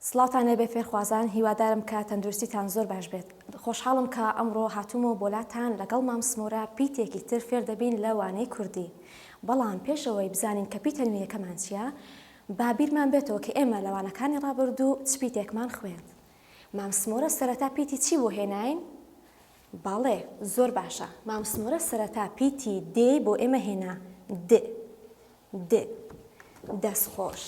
سڵاوتان لێبێ فێرخوازان هیوادارم کە تەندروستیتان زۆر باش بێت خۆشحاڵم کە ئەمڕۆ هاتوومەوە بۆلاتان لەگەڵ مام سمۆرە پیتێکی تر فێر دەبین لە وانەی کوردی بەڵام پێش ئەوەی بزانین کە پیتە نوێیەکەمان چییە با بیرمان بێتەوە کە ئێمە لە وانەکانی ڕابردوو چ پیتێکمان خوێند مام سمۆرە سەرەتا پیتی چی بۆ هێناین بەڵێ زۆر باشە مام سمۆرە سەرەتا پیتی دێی بۆ ئێمە هێنا د د دەست خۆش.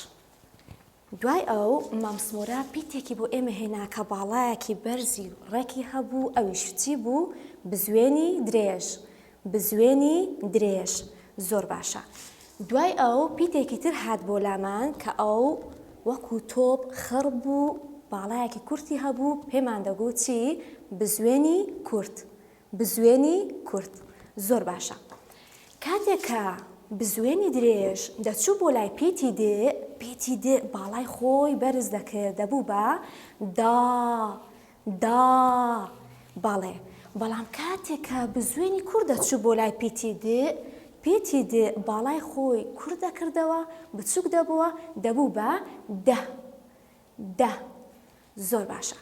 دوای ئەو، مام سمۆرە پیتێکی بۆ ئێمە هێنا کە باڵایەکی بەرزی و ڕێکی هەبوو، ئەویش چی بوو؟ بزوێنی درێژ. بزوێنی درێژ. زۆر باشە. دوای ئەو، پیتێکی تر هات بۆ لامان کە ئەو وەکوو تۆپ خڕ بوو، باڵایەکی کورتی هەبوو، پێمان دەگوت چی؟ بزوێنی کورت. بزوێنی کورت. زۆر باشە. کاتێک کە بزوێنی درێژ دەچوو بۆ لای پیتی د، پیتی د باڵای خۆی بەرز دەکرد، دەبوو بە دا، دا. بەڵێ. بەڵام کاتێک کە بزوێنی کورت دەچوو بۆ لای پیتی د، پیتی د باڵای خۆی کورت دەکردەوە، بچووک دەبۆوە، دەبوو بە دە. دە. زۆر باشە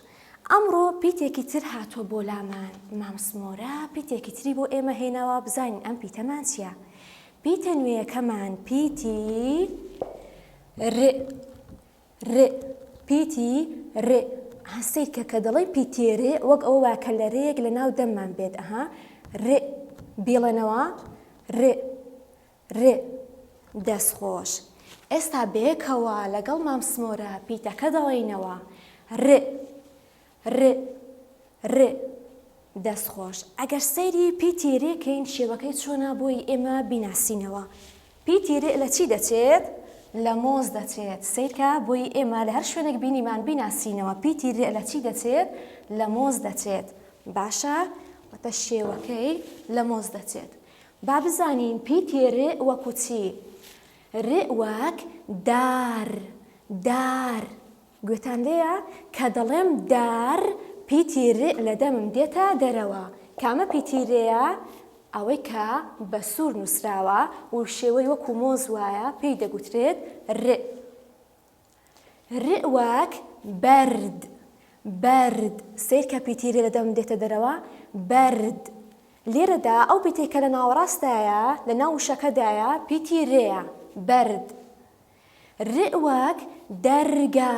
ئەمڕۆ پیتێکی تر هاتووە بۆ لامان مام سمۆرە پیتێکی تری بۆ ئێمە هێناوە بزانین ئەم پیتەمان چییە پیتە نوێیەکەمان پیتی ر ر پیتی ر ئەها سەیرکە کە دەڵێن پیتی ر وەک ئەوە وایە کە لە رێیەک لە ناو دەممان بێت ئەها ر بیڵێنەوە ر ر دەست خۆش ئێستا بەیەکەوە لەگەڵ مام سمۆرە پیتەکە دەڵێینەوە ر ر ر دەست خۆش ئەگەر سەیری پیتی رێ کەین شێوەکەی چۆنە بۆی ئێمە بیناسینەوە پیتی رێ لە چی دەچێت لە مۆز دەچێت سەیرکە بۆی ئێمە لە هەر شوێنێک بینیمان بیناسینەوە پیتی رێ لە چی دەچێت لە مۆز دەچێت باشە واتە شێوەکەی لە مۆز دەچێت با بزانین پیتی ر وەکو چی؟ ر وەک دار، دار. گوێتان لێیە؟ کە دەڵێم دار پیتی ر لە دەمم دێتە دەرەوە. کامە پیتی رێیە؟ ئەوەی کە بە سوور نووسراوە و شێوەی وەکو مۆز وایە پێی دەگوترێت ر. ر وەک بەرد، بەرد، سەیرکە پیتی رێ لە دەمم دێتە دەرەوە، بەرد. لێرەدا ئەو پیتەی کە لە ناوەڕاستدایە، لە ناو وشەکەدایە، پیتی رێیە، بەرد. ر وەک دەرگا،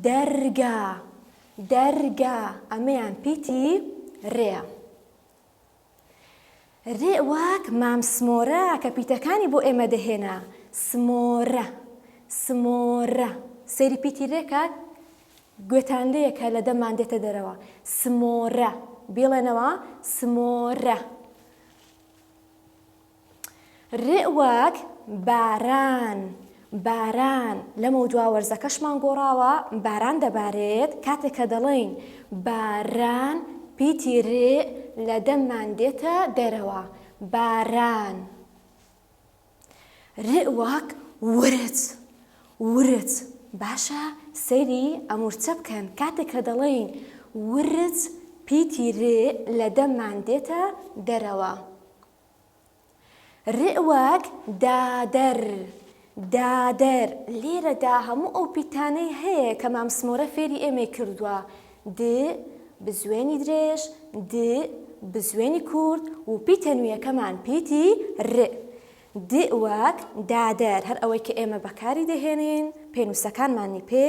دەرگا، دەرگا، ئەمەیان پیتی رێیە. رێ وەک مام سمۆرە کە پیتەکانی بۆ ئێمە دەهێنا، سمۆرە، سمۆرە. سەیری پیتی رێ کە گوێتان لێیە کە لە دەممان دێتە دەرەوە، سمۆرە. بیڵێنەوە، سمۆرە. رێ وەک باران، باران، لەمەودوا وەرزەکەشمان گۆڕاوە، باران دەبارێت، کاتێک کە دەڵێین باران پیتی رێ لە دەممان دێتە دەرەوە، باران. رێ وەک ورچ، ورچ، باشە سەیری ئەم ورچە بکەن، کاتێک کە دەڵێین ورچ پیتی رێ لە دەممان دێتە دەرەوە. رئ وەک دادەر، دادەر، لێرەدا هەموو ئەو پیتانەی هەیە کە مام سمۆرە فێری ئێمەی کردووە، د، بزوێنی درێژ، د، بزوێنی کورت و پیتە نوێیەکەمان پیتی ر. د وەک دادەر، هەر ئەوەی کە ئێمە بەکاری دەهێنین، پێنووسەکانمانی پێ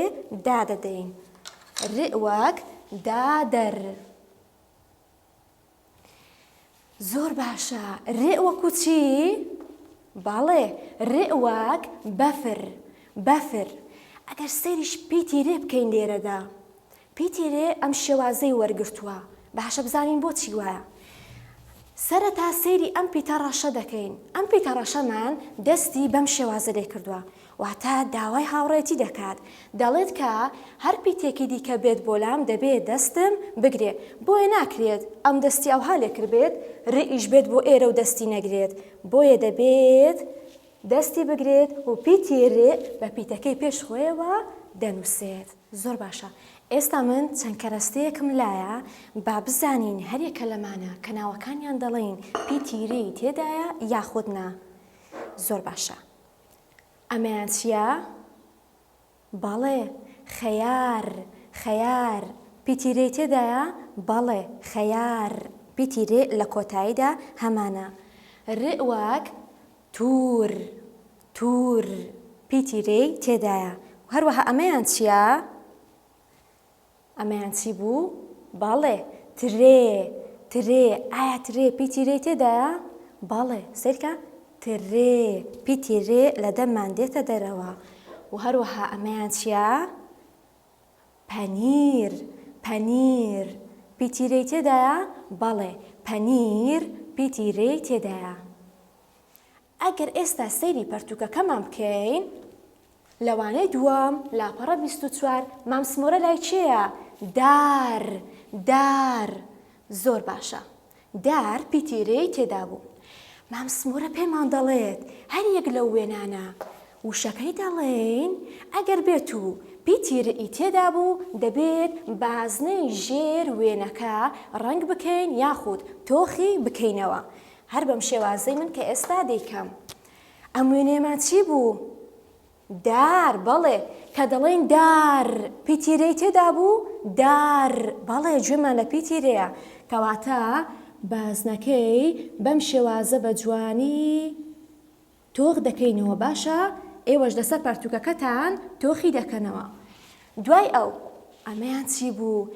دادەدەین. ر وەک دادەر. زۆر باشە رئ وەکو چی؟ بەڵێ رئ وەک بەفر بەفر ئەگەر سەیریش پیتی رێ بکەین لێرەدا پیتی رێ ئەم شێوازەی وەرگرتووە باشە بزانین بۆچی وایە سەرەتا سەیری ئەم پیتە ڕەشە دەکەین ئەم پیتە ڕەشەمان دەستی بەم شێوازە لێ کردووە واتە داوای هاوڕێتی دەکات، دەڵێت کە هەر پیتێکی دیکە بێت بۆ لام دەبێ دەستم بگرێ، بۆیە ناکرێت ئەم دەستی ئەوها لێ کردبێت، ر یش بێت بۆ ئێرە و دەستی نەگرێت، بۆیە دەبێت دەستی بگرێت و پیتی ر بە پیتەکەی پێش خۆیەوە دەنووسێت. زۆر باشە ئێستا من چەند کەرەستەیەکم لایە با بزانین هەریەکە لەمانە کە ناوەکانیان دەڵێین پیتی ری تێدایە یاخود نا. زۆر باشە. ئەمەیان چییە؟ بەڵێ، خەیار، خەیار، پیتی رێی تێدایە؟ بەڵێ، خەیار، پیتی رێ لە کۆتاییدا هەمانە. ر وەک، توور، توور، پیتی رێی تێدایە. هەروەها ئەمەیان چییە؟ ئەمەیان چی بوو؟ بەڵێ، ترێ، ترێ، ئایا ترێ پیتی رێی تێدایە؟ بەڵێ، سەیرکە، ترێ، پیتی رێ لە دەممان دێتە دەرەوە. و هەروەها ئەمەیان چییە؟ پەنیر، پەنیر، پیتی رێی تێدایە؟ بەڵێ، پەنیر، پیتی رێی تێدایە. ئەگەر ئێستا سەیری پەرتووکەکەمان بکەین، لە وانەی دووەم، لاپەڕە 24، مام سمۆرە لای کێیە؟ دار، دار. زۆر باشە. دار پیتی رێی تێدا بوو. مام سمۆرە پێمان دەڵێت هەر یەک لەو وێنانە وشەکەی دەڵێین ئەگەر بێت و پیتی ر'ی تێدا بوو دەبێت بازنەی ژێر وێنەکە ڕەنگ بکەین یاخود تۆخی بکەینەوە هەر بەم شێوازەی من کە ئێستا دەیکەم. ئەم وێنەیەمان چی بوو؟ دار، بەڵێ، کە دەڵێین دار، پیتی رێی تێدا بوو؟ دار، بەڵێ، گوێمان لە پیتی رێیە. کەواتە بازنەکەی بەم شێوازە بە جوانی تۆخ دەکەینەوە، باشە ئێوەش لەسەر پەرتووکەکەتان تۆخی دەکەنەوە. دوای ئەو. ئەمەیان چی بوو؟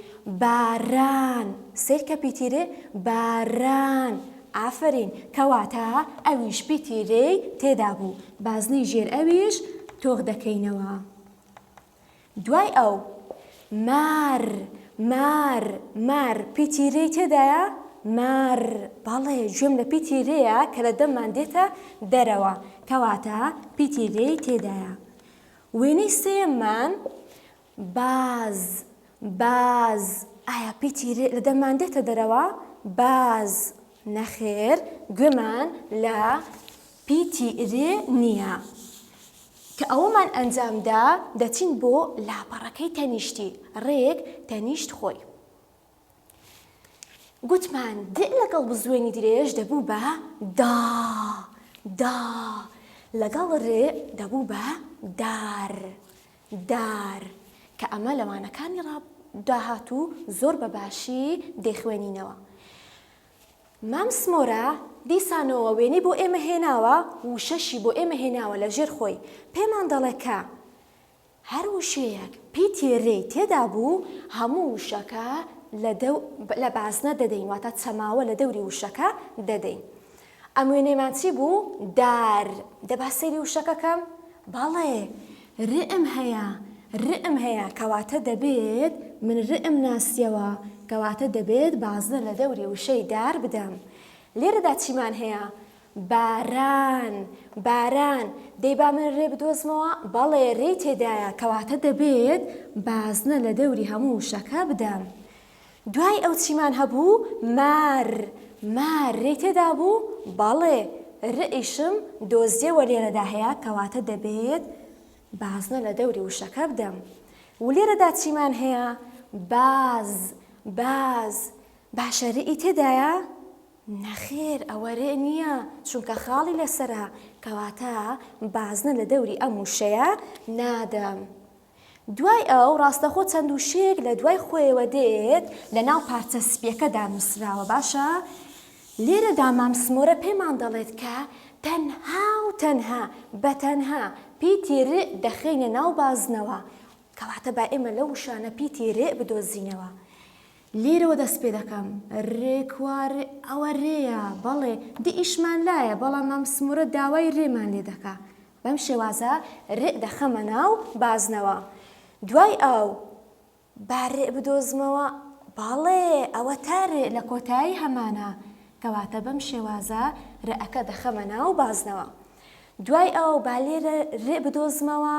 باران. سەیرکە پیتی رێ، باران. ئافەرین. کەواتە ئەویش پیتی رێی تێدا بوو. بازنەی ژێر ئەویش تۆخ دەکەینەوە. دوای ئەو. مار، مار، مار. پیتی رێی تێدایە؟ مار. بەڵێ، گوێم لە پیتی رێیە کە لە دەممان دێتە دەرەوە. کەواتە پیتی رێی تێدایە. وێنەی سێیەممان، باز، باز، ئایا پیتی رێ لە دەممان دێتە دەرەوە؟ باز، نەخێر، گوێمان لە پیتی رێ نییە. کە ئەوەمان ئەنجام دا، دەچین بۆ لاپەڕەکەی تەنیشتی، رێک تەنیشت خۆی. گوتمان د لەگەڵ بزوێنی درێژ دەبوو بە دا، دا، لەگەڵ ر دەبوو بە دار، دار، کە ئەمە لە وانەکانی داهاتوو زۆر بە باشی دەیخوێنینەوە. مام سمۆرە دیسانەوە وێنەی بۆ ئێمە هێناوە، وشەشی بۆ ئێمە هێناوە لە ژێر خۆی، پێمان دەڵێ کە هەر وشەیەک پیتی رێی تێدا بوو، هەموو وشەکە لە دەو لە بازنە دەدەین، واتە چەماوە لە دەوری وشەکە دەدەین. ئەم وێنەیمان چی بوو؟ دار. دە با سەیری وشەکە کەم. بەڵێ، رئم هەیە، رئم هەیە، کەواتە دەبێت من رئم ناسیەوە، کەواتە دەبێت بازنە لە دەوری وشەی دار بدەم. لێرەدا چیمان هەیە؟ باران باران دەی با من رێ بدۆزمەوە بەڵێ رێی تێدایە کەواتە دەبێت بازنە لە دەوری هەموو وشەکە بدەم دوای ئەو چیمان هەبوو مار مار رێی تێدا بوو بەڵێ رئیشم دۆزیەوە لێرەدا هەیە کەواتە دەبێت بازنە لە دەوری وشەکە بدەم و لێرەدا چیمان هەیە باز باز باشە رئی تێدایە نەخێر ئەوە رێ نییە چونکە خاڵی لەسەرە کەواتە بازنە لە دەوری ئەم وشەیە نادەم. دوای ئەو ڕاستەخۆ چەند وشەیەک لە دوای خۆیەوە دێت لە ناو پارچە سپیەکەدا نووسراوە باشە لێرەدا مام سمۆرە پێمان دەڵێت کە تەنها و تەنها بە تەنها پیتی ر دەخەینە ناو بازنەوە کەواتە با ئێمە لەو وشانە پیتی ر بدۆزینەوە لێرەوە دەست پێ دەکەم. رێ کوا رێ ئەوە رێیە بەڵێ دئیشمان لایە بەڵام مام سمورە داوای رێمان لێ دەکا بەم شێوازە رئ دەخەمە ناو بازنەوە دوای ئەو با رئ بدۆزمەوە بەڵێ ئەوەتا رئ لە کۆتایی هەمانە کەواتە بەم شێوازە رئەکە دەخەمە ناو بازنەوە دوای ئەو با لێرە رئ بدۆزمەوە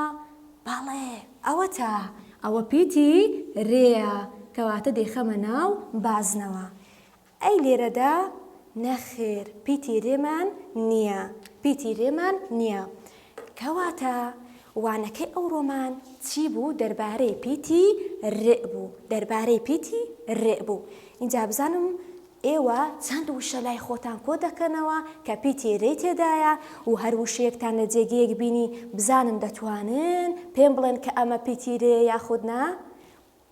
بەڵێ ئەوەتا ئەوە پیتی رێیە کەواتە دەیخەمە ناو بازنەوە ئەی لێرەدا نەخێر پیتی رێمان نییە پیتی رێمان نییە کەواتە وانەکەی ئەوڕۆمان چی بوو دەربارەی پیتی رئ بوو دەربارەی پیتی رئ بوو ئینجا بزانم. ئێوە چەند وشە لای خۆتان کۆ دەکەنەوە کە پیتی رێی تێدایە و هەر وشەیەکتان لە جێگەیەک بینی بزانم دەتوانن پێم بڵێن کە ئەمە پیتی رێیە یاخود نا؟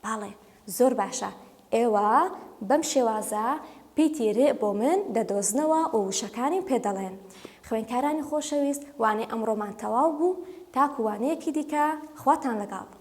بەڵێ زۆر باشە ئێوە بەم شێوازە پیتی رێ بۆ من دەدۆزنەوە و وشەکانیم پێ دەڵێن. خوێندکارانی خۆشەویست وانەی ئەمڕۆمان تەواو بوو تاکو وانەیەکی دیکە خواتان لەگەڵ.